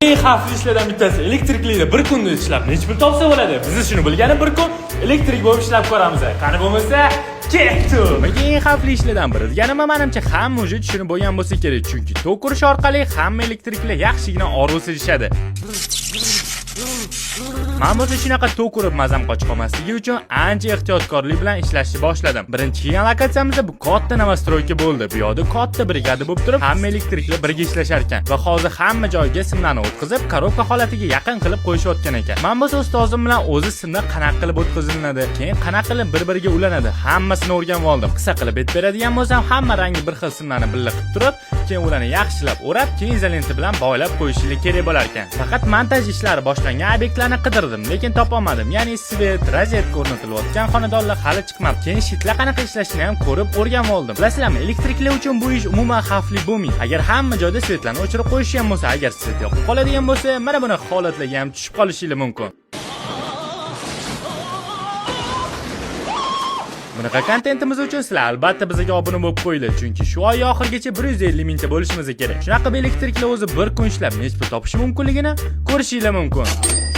Eng xavfli ishlardan bittasi elektriklikda bir kunda ishlab necha pul topsa bo'ladi? Biz shuni bilgani bir kun elektrik bo'lib ishlab ko'ramiz. Qani bo'lmasa, ketdi. Eng xavfli ishlardan biri deganimni manimcha hamma уже tushunib bo'lgan bo'lsa kerak, chunki tok urish orqali hamma elektriklar yaxshigina og'riq sezishadi. Man bo'lsa shunaqa tok urib mazam qochib qolmasligi uchun ancha ehtiyotkorlik bilan ishlashni boshladim. Birinchi kelgan lokatsiyamizda bu katta новостройка bo'ldi. Bu yoqda katta brigada bo'lib turib, hamma elektriklar birga ishlashar ekan va hozir hamma joyga simlarni o'tkazib, коробка holatiga yaqin qilib qo'yishayotgan ekan. Man bo'lsa ustozim bilan o'zi simlar qanaqa qilib o'tkazilinadi, keyin qanaqa qilib bir-biriga ulanadi, hammasini o'rganib oldim. Qisqa qilib aytib beradigan bo'lsam, hamma rangi bir xil simlarni birga qilib turib, keyin ularni yaxshilab o'rab, keyin izolenta bilan bog'lab qo'yishinglar kerak bo'lar ekan. Faqat montaj ishlari boshlangan obyektlarni qidirdim, lekin topolmadim. Ya'ni свет, rozetka o'rnatilayotgan xonadonlar hali chiqmabdi. Keyin щит lar qanaqa ishlashini ham ko'rib o'rganib oldim. Bilasizlarmi, elektriklar uchun bu ish umuman xavfli bo'lmaydi. Agar hamma joyda свет larni o'chirib qo'yishgan bo'lsa, agar свет yoqib qoladigan bo'lsa, mana bunaqa holatlarga ham tushib qolishinglar mumkin. Bunaqa kontentimiz uchun sizlar albatta bizga obuna bo'lib qo'yinglar, chunki shu oy oxirigacha 150 mingta bo'lishimiz kerak. Shunaqa qilib elektriklar o'zi bir kun ishlab necha pul topishi mumkinligini ko'rishinglar mumkin.